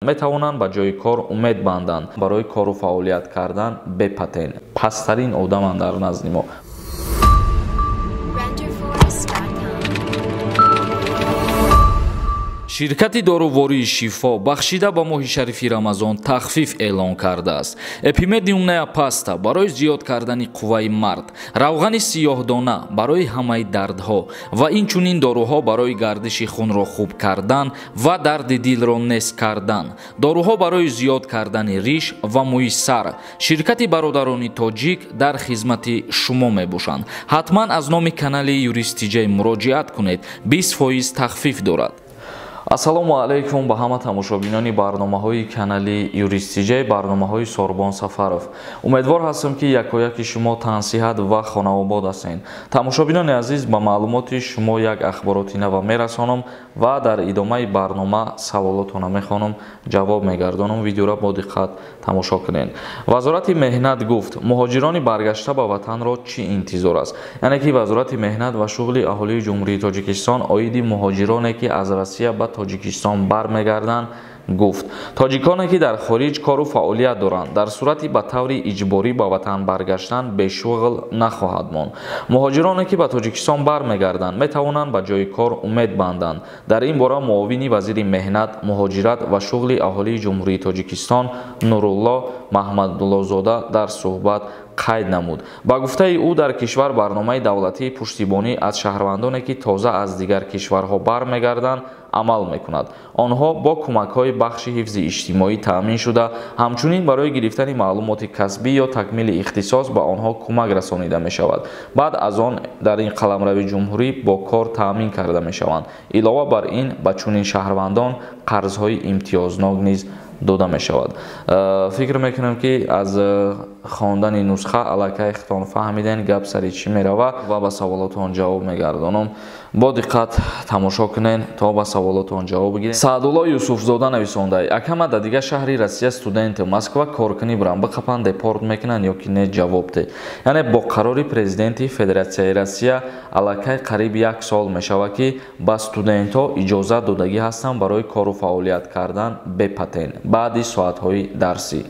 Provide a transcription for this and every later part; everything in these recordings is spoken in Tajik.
Метавонанд ба ҷои кор умед банданд барои кору фаъолият кардан бе патент. Пасттарин одаманд дар назди мо. Ширкати дорувории Шифо бахшида ба моҳи шарифи Рамазон тахфиф эълон кардааст. Эпимедиумная паста барои зиёд кардани қувваи мард, равғани сиёҳдона барои ҳамаи дардҳо ва инчунин доруҳо барои гардиши хунро хуб кардан ва дарди дилро нест кардан, доруҳо барои зиёд кардани риш ва мӯи сар. Ширкати бародарони тоҷик дар хизмати шумо мебошанд. Ҳатман аз номи канали Юрист Тиҷай муроҷиат кунед, 20% тахфиф дорад. Ассалому алайкум ба ҳама тамошобинони барномаҳои канали Юрист Тиҷай, барномаҳои Сорбон Сафаров. Умедвор ҳастам, ки якояки шумо тансиҳат ва хонаобод ҳастед. Тамошобинони азиз, ба маълумоти шумо як ахбороти нава мерасонам ва дар идомаи барнома саволотона мехонам, ҷавоб мегардонам. Видеоро бо диққат тамошо кунед. Вазорати меҳнат гуфт, муҳоҷирони баргашта ба ватанро чӣ интизор аст? Яъне ки Вазорати меҳнат ва шуғли аҳолии Ҷумҳурии Тоҷикистон оиди муҳоҷироне, ки аз Россия ба Тоҷикистон бармегарданд, гуфт: тоҷиконе, ки дар хориҷ кору фаъолият доранд, дар сурати ба таври иҷборӣ ба ватан баргаштан бешуғл нахоҳад монд. Муҳоҷироне, ки ба Тоҷикистон бармегарданд, метавонанд ба ҷои кор умед банданд. Дар ин бора муовини вазири меҳнат, муҳоҷират ва шуғли аҳолии Ҷумҳурии Тоҷикистон Нурулло Маҳмадуллозода дар суҳбат қайд намуд. Ба гуфтаи ӯ, дар кишвар барномаи давлатии пуштибонӣ аз шаҳрвандоне, ки тоза аз дигар кишварҳо бармегарданд, амал мекунад. Онҳо бо кӯмакҳои бахши ҳифзи иҷтимоӣ таъмин шуда, ҳамчунин барои гирифтани маълумоти касбӣ ё такмили ихтисос ба онҳо кӯмак расонида мешавад. Баъд аз он дар ин қаламрави ҷумҳурӣ бо кор таъмин карда мешаванд. Илова бар ин, ба чунин шаҳрвандон қарзҳои имтиёзнок низ дода мешавад. Фикр мекунам, ки аз хондани нусха аллакай худтон фаҳмиден гап сари чӣ мерава ва ба саволотон ҷавоб мегардонам. Бо диққат тамошо кунен то ба саволотон ҷавоб бигиред. Саъдулло Юсуфзода нависонда: акама дар дигар шаҳри Россия студент Москва коркунӣ бурам, биқапан депорт мекунанд ё ки не, ҷавоб де. Яъне бо қарори президенти Федератсияи Россия аллакай қариб як сол мешавад, ки ба студентҳо иҷозат додагӣ ҳастанд барои кору фаъолият кардан бе патент баъди соатҳои дарсӣ.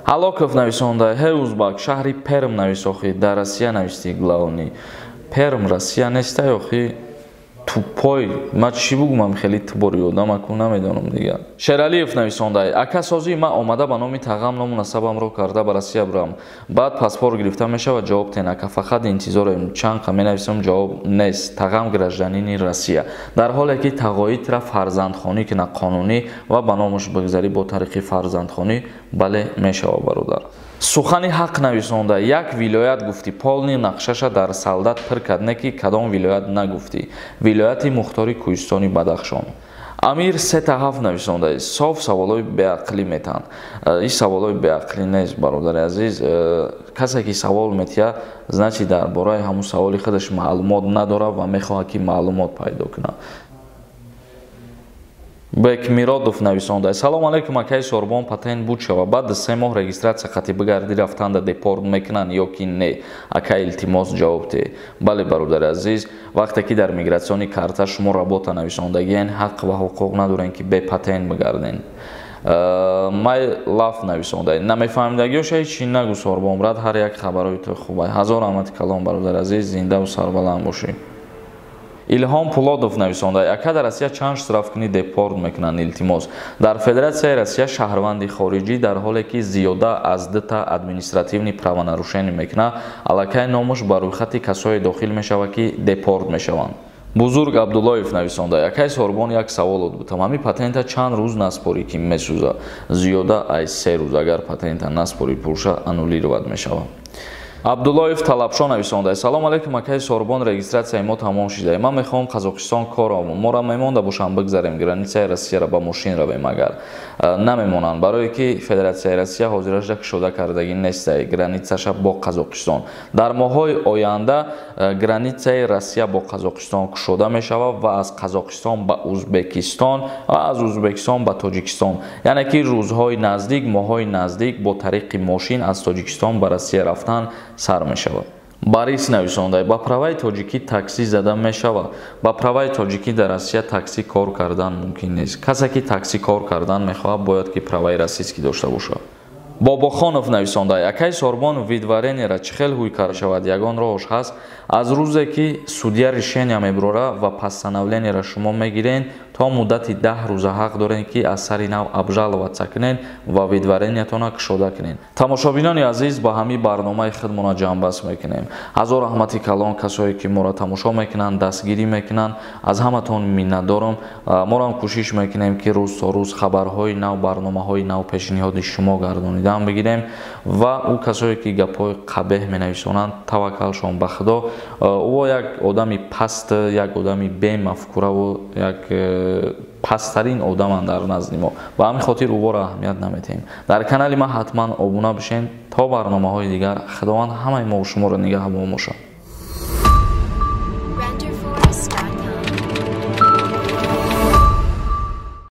Ҳалоков нависонда: ҳей узбак, шаҳри Перм нависохӣ, дар Россия нависти главни. Перм Россия неста охи, тупой. Ман чӣ бугумам, хеле тубори одам аку намедонам дигар. Шералиев нависонда: ака созии ман омада ба номи тағам ному насабамро карда ба Россия бурам, баъд паспорт гирифта мешавад, ҷавоб тен ака, фақат интизорем, чанд қа менависам, ҷавоб нест. Тағам гражданини Россия, дар ҳоле ки тағоитра фарзандхонӣ кина қонунӣ ва ба номуш бигзарӣ бо тариқи фарзандхонӣ, бале мешавад бародар. Сухани ҳақ нависонда: як вилоят гуфтӣ, полни нақшаша дар солдат пир кард, не ки кадом вилоят нагуфтӣ. Вилояти мухтори Кӯҳистони Бадахшон. Амир 3-7 нависонда: соф саволҳои беақлӣ метаҳанд. Ин саволҳои беақлӣ нест, бародари азиз. Касе ки савол метиҳад, значит дар бораи ҳамун саволи худаш маълумот надорад ва мехоҳад, ки маълумот пайдо кунад. Бекмиродов нависонда: салом алейкум акаи Сорбон, патент буд шава, баъд 3 моҳ регистратсия қатӣ бигарди рафтанда депорт мекунанд ё ки не? Ака илтимос ҷавоб де. Бале бародари азиз, вақте ки дар мигратсиони карта шумо работа нависондагиен, ҳақ ва ҳуқуқ надорен, ки бе патент бигарден. Май лаф нависонда: намефаҳмидагиёша ҳеч чӣ нагӯ Сорбон брат, ҳар як хабарои ту хубай. Ҳазор раҳмати калом бародари азиз, зиндаву сарбаланд бошӣ. Илҳом Пулодов нависонда: ака дар Россия чанд штраф кунӣ депорт мекунанд, илтимос. Дар Федератсияи Россия шаҳрванди хориҷӣ дар ҳоле ки зиёда аз 2 административни правонарушение мекунад, аллакай номуш ба рӯйхати касое дохил мешавад, ки депорт мешаванд. Бузург Абдуллоев нависонда: акай Сорбон, як савол будам, ҳамин патента чанд рӯз наспорӣ ки месӯза? Зиёда аз 3 рӯз агар патента наспорӣ, пулша аннулировать мешавад. Абдуллоев Талабшо нависонда: салом алейкум акаи Сорбон, регистратсияи мо тамом шуда, ман мехоҳам Қазоқистон кор равам, моро мемонда бошам бигзарем границаи Россияро ба мошин равем? Агар намемонанд, барое ки Федератсияи Россия ҳозирашда кушода кардагӣ нестай границаша бо Қазоқистон. Дар моҳҳои оянда границаи Россия бо Қазоқистон кушода мешавад ва аз Қазоқистон ба Узбекистон ва аз Узбекистон ба Тоҷикистон, яъне ки рӯзҳои наздик, моҳҳои наздик бо тариқи мошин аз Тоҷикистон ба Россия рафтан сар мешавад. Борис нависонда: ба праваи тоҷикӣ таксӣ зада мешавад? Ба праваи тоҷикӣ дар Россия таксӣ кор кардан мумкин нест. Касе ки таксӣ кор кардан мехоҳад, бояд ки праваи российский дошта бошад. Бобохонов нависонда: акай Сорбон, выдворениера чӣ хел ҳуй карда шавад, ягон роҳш ҳаст? Аз рӯзе ки судья решения мебурора ва постановлениеро шумо мегирен, то муддати 10 рӯза ҳақ дорем, ки аз сари нав обжаловаться кунед ва выдворениятона кушода кунед. Тамошобинони азиз, ба ҳамин барномаи худмона ҷамъбаст мекунем. Ҳазор раҳмати калон касое ки моро тамошо мекунанд, дастгирӣ мекунанд, аз ҳаматон миннатдорам. Морам кӯшиш мекунем, ки рӯз то рӯз хабарҳои нав, барномаҳои нав пешниҳоди шумо гардонидан бигирем. Ва ӯ касое ки гапҳои қабеҳ менависонанд, таваккалшон ба Худо. Ӯ як одами паст, як одами бемафкураву як пасттарин одаманд дар назди мо. Ба ҳамин хотир ӯро аҳамият наметиҳем. Дар канали ман ҳатман обуна бишен. То барномаҳои дигар, Худованд ҳамаи мо шуморо нигаҳбон бошад.